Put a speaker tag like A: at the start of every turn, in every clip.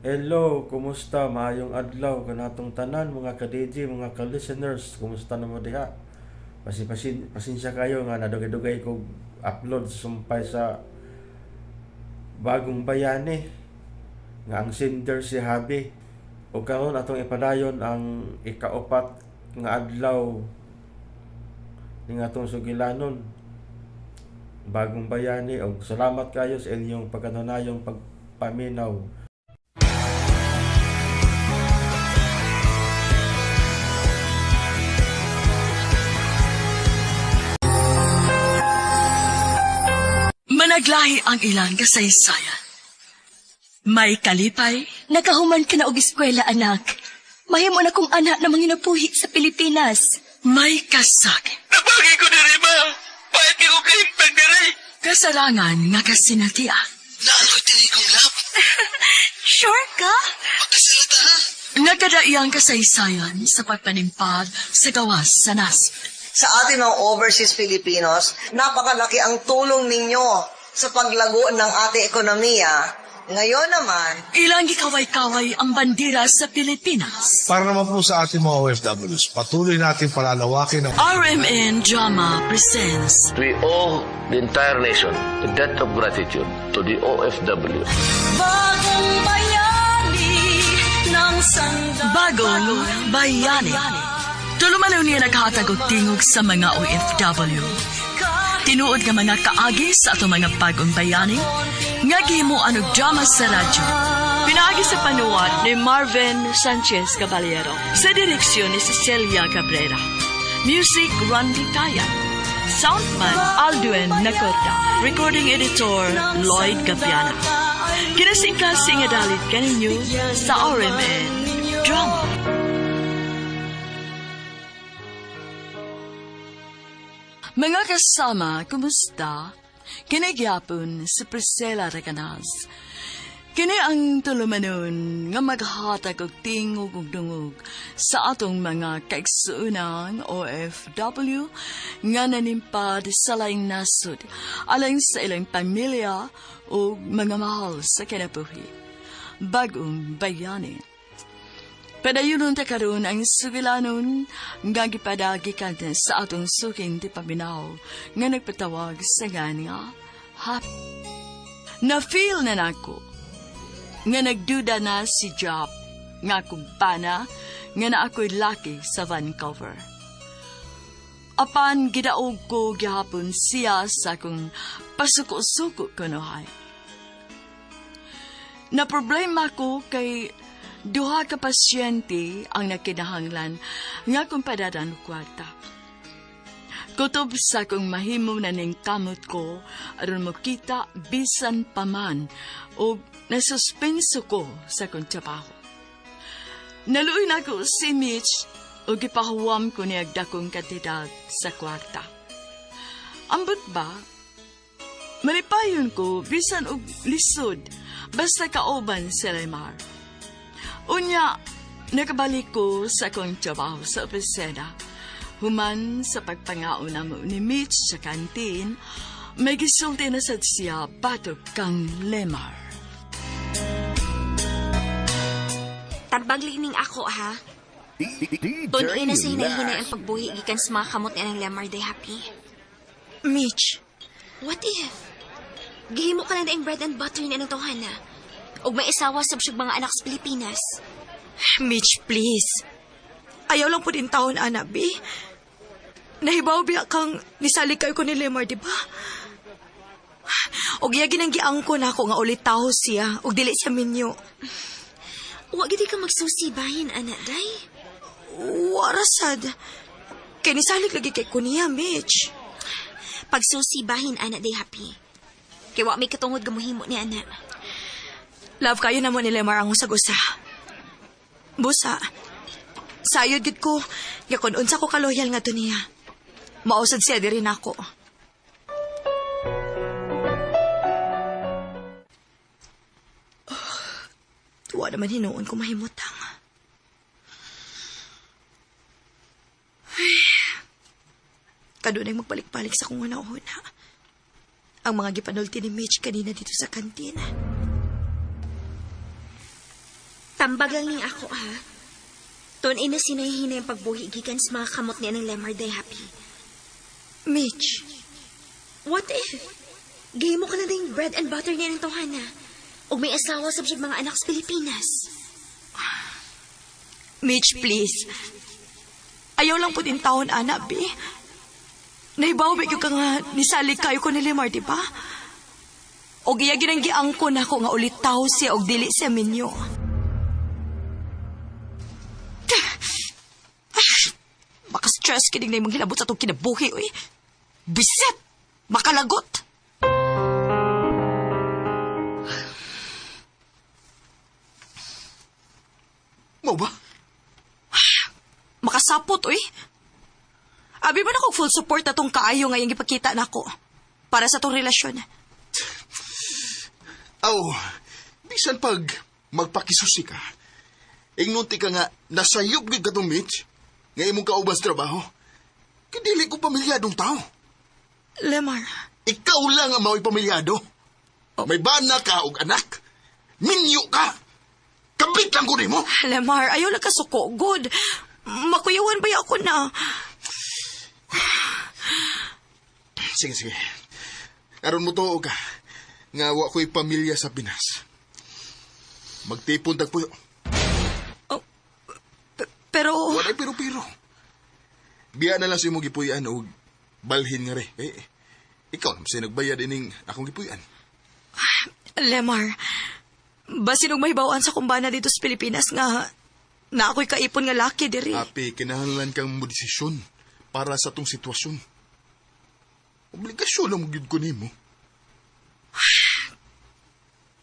A: Hello, kumusta? Maayong adlaw kanatong tanan mga ka-DJ, mga ka-listeners. Kumusta na mo diha? Pasensya kayo nga nadugay-dugay kog upload sa sumpay sa Bagong Bayani nga ang sender si Habi. O karon atong ipadayon ang ikaupat nga adlaw ning atong sugilanon. Bagong Bayani, og salamat kayo sa inyong pagkanunayong pagpaminaw.
B: Managlahi ang ilang kasaysayan. May kalipay,
C: Nakahuman ka na og eskwela, anak. Mahimo na kong anak na manginabuhi sa Pilipinas.
B: May kasakit.
D: Nabagi ko diri, ma. Pahit ko kahimpag diri.
B: Kasarangan nga kasinatian.
D: Naaloy diri kong love.
C: Sure ka?
D: Pagkasalita ha.
B: Nagkadaiyang kasaysayan sa pagpanimpag sa gawas sa nasod.
E: Sa ating mga overseas Filipinos, napakalaki ang tulong ninyo sa paglago ng ating ekonomiya. Ngayon naman,
B: Ilang gikaway-kaway ang bandera sa Pilipinas.
F: Para naman po sa ating mga OFWs, patuloy natin palalawakin ang
B: RMN Drama presents
G: We owe the entire nation a debt of gratitude to the OFW.
B: Bagong Bayani ng Bagong Bayani. Tulumanon niya naghatag og tingog sa mga OFW. Tinuod nga mga kaagi sa atong mga bagong bayani nga gihimuan og drama sa radyo. Pinaagi sa panuwat ni Marvin Sanchez Caballero sa direksyon ni Cecilia Cabrera. Music, Randy Taya. Soundman, Aldwin Nacorda. Recording editor, Lloyd Gabiana. Kinasingkasing nga dalit kaninyo sa RMN Drama. Mga kasama, kumusta? Kinigyapon si Priscilla Recanas. Kini ang tulumanon nga maghatag og tingog ug dungog sa atong mga kaigsuonang OFW nga nanimpad sa laing nasod alang sa ilang pamilya ug mga mahal sa kinabuhi. Bagong Bayani. Padayunon ta karon ang sugilanon nga gipadagikan sa atong suking ti paminaw nga nagpatawag sa nga Happy. Na-feel na nako nga nagduda na si Job nga kumpana nga na ako'y laki sa Vancouver. Apan gidaog ko gihapon siya sa akong pasuko-suko kunuhay. Na problema ko kay duha ka pasyente ang nakinahanglan nga kung padadan kwarta. Kutob sa kung mahimo na ning kamot ko aron mokita bisan paman o nasuspenso ko sa kong trabaho. Naluoy na ko si Mitch o gipahuwam ko niya dakong kantidad sa kwarta. Ambot ba? Malipayon ko bisan og lisod basta kauban si Lemar. Unya, nakabalik ko sa akong trabaho sa opisina. Human sa pagpangaon namo ni Mitch sa kantin, may gisulti na sad siya batok kang Lemar.
H: Tambag lining ako, ha? Tun-i na sa hinay-hinay ang pagbuhi gikan sa mga kamot ni Anang Lemar day happy.
C: Mitch,
H: What if? Gihimo ka lang daing bread and butter ni Anang Tohana. Og may asawa sab siyag mga anak sa Pilipinas.
C: Mitch, please. Ayaw lang po din taon, ana, bi. Nahibaw biya kang nisalig kayo ko ni Lemar, di ba? Og iya ginanggiang ko na ako nga ulit tao siya, og dili siya minyo.
H: Wa gid ka magsusi bahin, ana day.
C: Wara sad. Kay nisalig lagi kay ko niya, Mitch.
H: Pagsusi bahin, ana day happy. Kay wa may katungod gamuhimo ni ana.
C: Love kayo na mo ni Lemar ang usag-usa. Busa, sayod gid ko, nga kun unsa ko kaloyal nga to niya. Mausad siya diri nako. Wa naman hinuon ko mahimutang. Ay, kadunay magbalik-balik sa kong una-una. Ang mga gipanulti ni Mitch kanina dito sa kantina.
H: Tambag lang ning ako, ha? Tun-i na sinahinay ang pagbuhi gikan sa mga kamot niya ng Lemar day happy.
C: Mitch,
H: What if? Gahimo ka na ding bread and butter niya ng tawhana. Ug may asawa sa siyang mga anak sa Pilipinas.
C: Mitch, please. Ayaw lang po din taon, ana, bi. Naibaw ba ka nga nisalig kayo ko ni Lemar, di ba? Og iya ginanggiang ko na ako nga ulit tao siya og dili siya minyo. Baka stress kining na imong hilabot sa atong kinabuhi, uy. Bisit! Makalagot!
F: Mao ba?
C: Makasapot, uy. Abi ba na kog full support atong kaayo ngayong gipakita nako para sa atong relasyon.
F: Aw, bisan pag magpakisusi ka, ingnunti ka nga nasayop gyud katong Mitch, nga imong kauban sa trabaho. Kay dili ko pamilyadong tao.
C: Lemar,
F: Ikaw lang ang mao'y pamilyado. May bana ka og anak. Minyo ka. Kabit lang ko nimo.
C: Lemar, ayaw lang kasuko. Good. Makuyawan ba ako na?
F: Sige, sige. Aron mo tuo ka. Nga wa ko'y pamilya sa Pinas. Magtipon tagpuyo.
C: Pero,
F: Walay pero-pero. Biya na lang sa imong gipuy-an og balhin nga re. Eh, ikaw naman siya nagbayad ining akong gipuy-an.
C: Lemar, basin og mahibaw-an sa kumbana dito sa Pilipinas nga na ako'y kaipon nga laki diri.
F: Api, kinahanglan kang mo desisyon para sa tong sitwasyon. Obligasyon lang mo gyud ko nimo.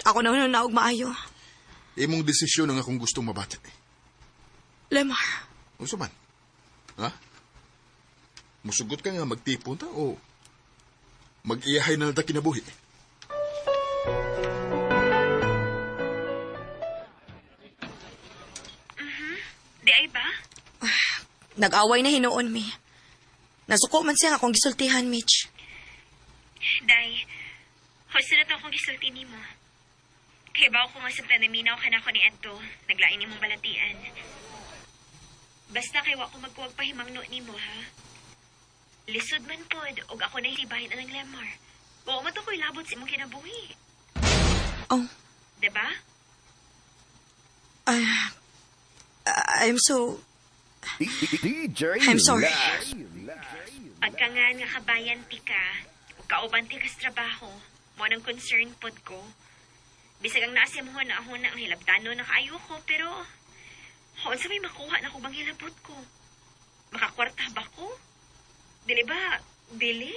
C: Ako na na og maayo.
F: Imong desisyon ang akong gustong mabati.
C: Lemar,
F: Unsa man? Ha? Musugot ka nga magtipon ta o mag-iyahay na lang ta kinabuhi?
H: Di ay ba?
C: nag-away na hinuon mi. Nasuko man siya nga akong gisultihan, Mitch.
H: Day, husto na to akong gisulti nimo. Kay bawo ko nga sa tanaminaw ka na ako ni Adto, naglain nimong balatian. Basta kay wa ko magkuwag pahimangno nimo ha. Lisod man pod og ako na hibahin anang Lemar. Wa man to ko'y labot sa imong kinabuhi,
C: Oh,
H: 'di ba?
C: I'm so... I'm sorry.
H: Pagkangan nga kabayan ti ka, ug kauban ti ka sa trabaho, mo nang concern pod ko. Bisag ang naasim ho na ako na ang hilabtano na kaayo ko, pero unsa may makuha na ko bang hilabot ko? Makakwarta ba ko? Dili ba? Dili?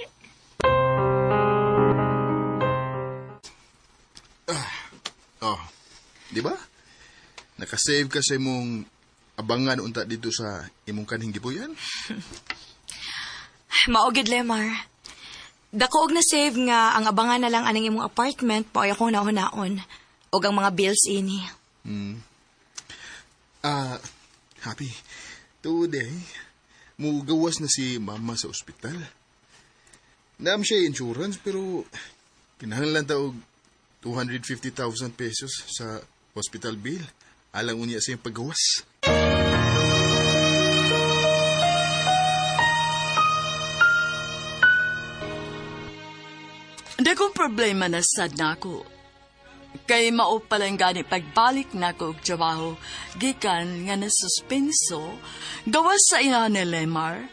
F: Oh, di ba? Nakasave ka sa imong abangan unta dito sa imong kanhing gipuy-an.
C: Maogid, Lemar. Dako og na-save nga ang abangan na lang aning imong apartment mao'y akong nahunaon og ang mga bills ini.
F: Ah, happy. Today, mugawas na si mama sa ospital. Naam siya insurance pero kinahanglan ta og 250,000 pesos sa hospital bill. Alang unya sa iyang paggawas.
B: Dagong problema na sad nako. Kay mao palang gani pagbalik nako og trabaho gikan nga nasuspenso gawas sa ina ni Lemar.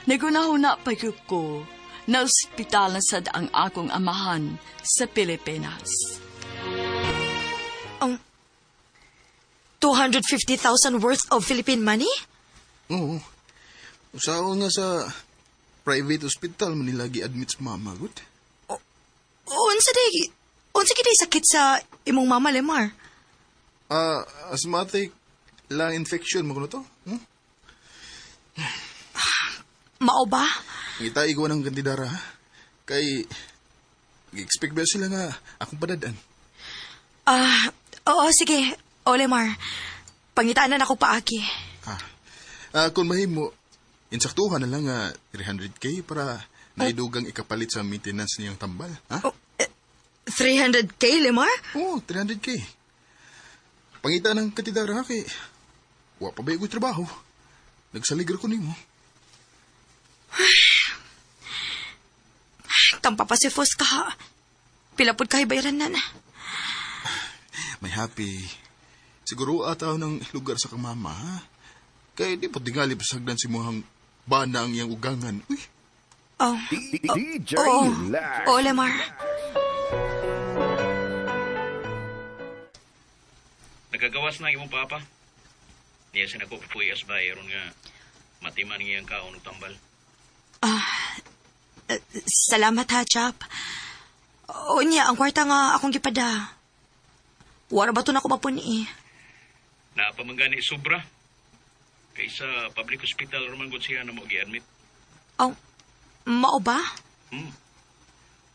B: Nagunahuna pa gyud ko na ospital na sad ang akong amahan sa Pilipinas.
C: Ang 250,000 worth of Philippine money?
F: Oo. Usaon nga sa private hospital man nila gi-admit sa mama, good.
C: Unsa day unsa kitay sakit sa imong mama Lemar?
F: Ah, asthmatic lung infection mo kuno to? Hmm?
C: Mao ba?
F: Ngita ko ng kandidara, ha? Kay expect ba sila nga akong padadan?
C: Ah, oo sige. O Lemar, pangitaan na nako paagi.
F: Ah, ah kung mahimo, insaktuhan na lang nga 300K para naidugang ikapalit sa maintenance niyang tambal. Ha?
C: Oh, 300K, Lemar?
F: Oo, 300K. Pangita ng katidara kay wa pa ba yung trabaho. Nagsalig ra ko nimo.
C: Tampapasifos ka ha. Pila pud kay bayaran na na.
F: May happy. Siguro ataw ng lugar sa kang mama, ha? Kay di pa tingali pasagdan si muhang bana ang iyang ugangan. Uy,
C: Oh.
G: DJ
C: Oo.
G: Lax.
C: Oo, Lemar.
D: Nagagawas na imong papa. Niya sa nako puyas ba aron nga matiman ngiyang kaon og tambal.
C: Salamat ha, Chap. O niya, ang kwarta nga akong gipada. Wala ba to na ko mapuni eh.
D: Napamanggani sobra. Kaysa public hospital raman gud siya na mo gi-admit.
C: Oh, mao ba?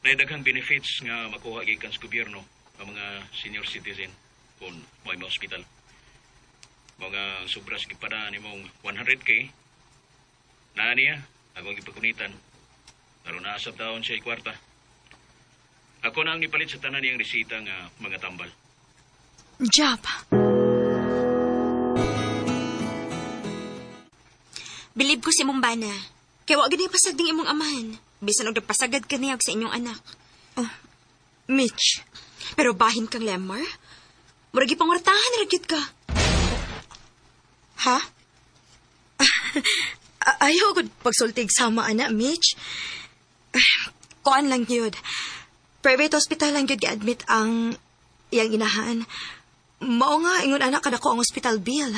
D: Nay daghang benefits nga makuha gikan sa gobyerno ang mga senior citizen kung mo'y hospital. Mga sobra sa gipada nimong 100K naa niya akong gipagunitan. Aron naasab taon siya kwarta. Ako na ang nipalit sa tanan niyang resita nga mga tambal.
C: Jap.
H: Bilib ko sa imong bana. Kay wa gid pasagding imong amahan. Bisan og nagpasagad ka niya og sa inyong anak.
C: Oh, Mitch.
H: Pero bahin kang Lemar. Murag gipangwartahan ra gyud ka.
C: Ha? Ayaw ko pagsultig sama, ana, Mitch. Kuan lang yun. Private hospital lang yun gi-admit ang iyang inahan. Mao nga, ingon anak, kada ko ang hospital bill.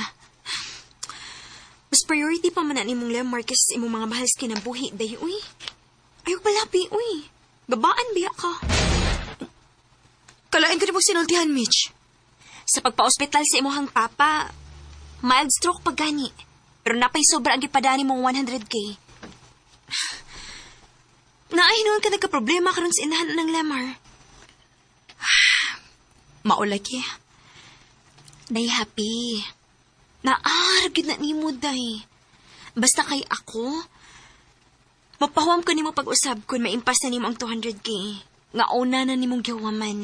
H: Mas priority pa man na nimong Lemar kaysa sa imong mga mahal sa kinabuhi, day, uy. Ayaw palabi, uy. Gabaan biya ka.
C: Kalain ko ni mong sinultihan, Mitch.
H: Sa pagpa-ospital sa imuhang papa, mild stroke pa gani. Pero napay sobra ang gipadani mong 100K. Naay noon ka nagka-problema karon sa inahan ng Lemar.
C: Maulagi.
H: Day happy. Naar gid na nimo day. Basta kay ako, mapahuam ko nimo pag-usab kun maimpas na nimo ang 200K. Nga una na nimong gihuwaman.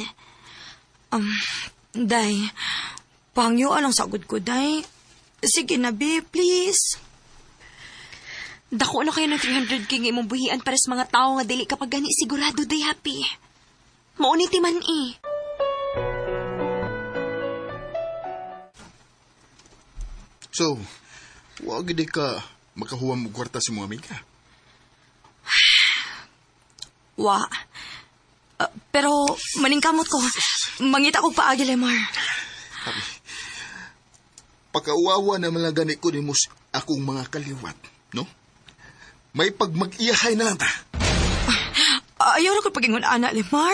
C: Day, pangyo alang sagod ko, Day. Sige na, be, please.
H: Dako na kayo ng 300K nga imong buhian para sa mga tao nga dili kapag gani sigurado day happy. Mauniti man eh.
F: So, wa gid ka makahuwam og kwarta sa mga amiga.
C: Wa. Pero, maningkamot ko. Mangita ko paagi, Lemar.
F: Pakauwawa na lang gani ko nimo sa akong mga kaliwat, no? May pagmag-iyahay na lang ta.
C: Ayaw na ko pagingon, ana, Lemar.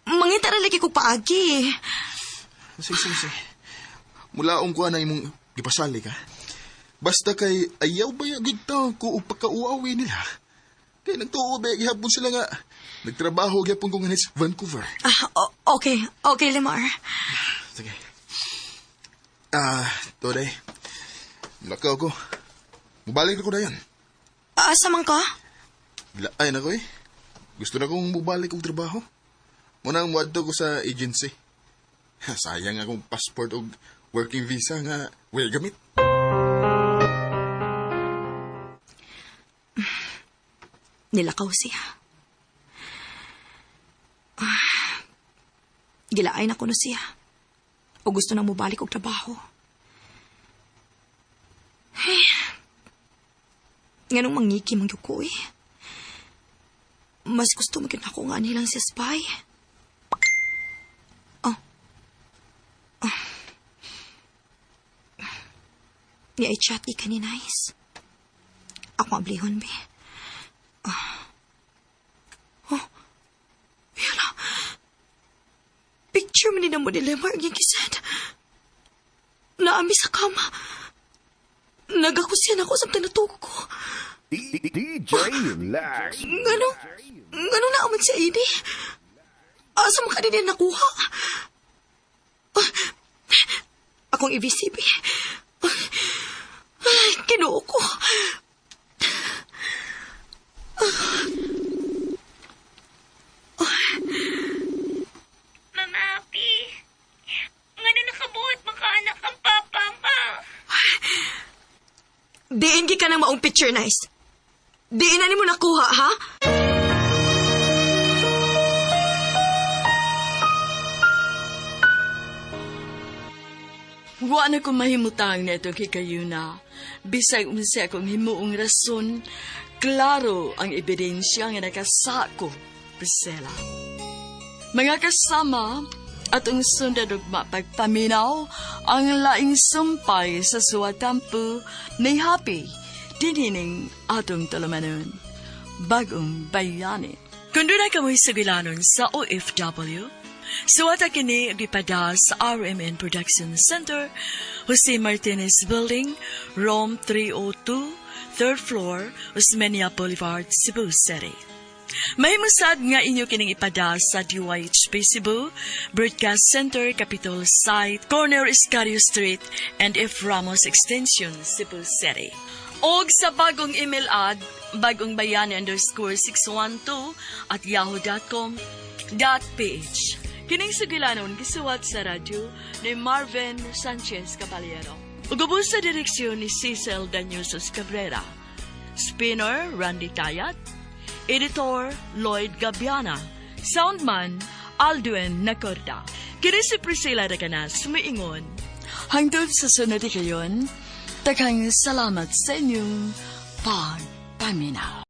C: Mangita ra lagi ko paagi.
F: Sige, sige, sige. Mulaong ko na imong gipasali ka. Basta kay ayaw ba yung gid ko og pagkauawi nila. Kay nagtuo ba gihapon sila nga nagtrabaho gihapon ko nga sa Vancouver.
C: Okay. Okay, Lemar.
F: Sige. Today. Lakaw ko. Mubalik na ko na yan.
C: Asa man ka?
F: Laay na ko eh. Gusto na kong mubalik og trabaho. Muna ang muadto ko sa agency. Ha, sayang akong passport og working visa nga way gamit.
C: Nilakaw siya. Gilaay na ko no siya. O gusto na mubalik og trabaho. Hey. Nganong mangiki man gyud ko eh. Mas gusto mo gyud nako nga nilang si Spy. Oh. Oh. Ni ay chat ka ni Nice. Ako ablihon be. Oh. Yala. Picture mo ni na mo ni Lemar ang iyang kisad. Naami sa kama. Nagakusyan ako sa tinatugog ko.
G: DJ Lax.
C: Ngano? Ngano na aman siya ini? Asa mo ka din niya nakuha? Akong EVCB. Ay, Ginoo ko.
H: Mama Happy, ngano nakabuhat makaanak
C: Diin gi ka ng maong picture, Nice. Diin na nimo nakuha, ha?
B: Wa na ko mahimutang na itong hikayuna. Bisag unsa akong himuong rason, klaro ang ebidensya nga nakasako, Priscilla. Mga kasama, atong sundan ug mapagpaminaw ang laing sumpay sa suwatampo ni Happy, dinining atong tulumanon. Bagong bayani. Kung doon ay kamoy sugilanon sa OFW, suwata kini gipada sa RMN Production Center, Jose Martinez Building, Room 302, third floor, Osmeña Boulevard, Cebu City. Mahimusad nga inyo kining ipada sa DYHP Cebu, Broadcast Center, Capitol Site, Corner Escario Street, and F. Ramos Extension, Cebu City. Og sa bagong email ad, bagongbayani_612@yahoo.com.ph. Kining sugilanon gisuwat sa radyo ni Marvin Sanchez Caballero. Ug ubos sa direksyon ni Cecil Danyusos Cabrera. Spinner Randy Tayat. Editor Lloyd Gabiana. Soundman Aldwin Nacorda. Kini si Priscilla Recanas, sumiingon. Hangtod sa sunod kayon, daghang salamat sa inyong pagpaminaw.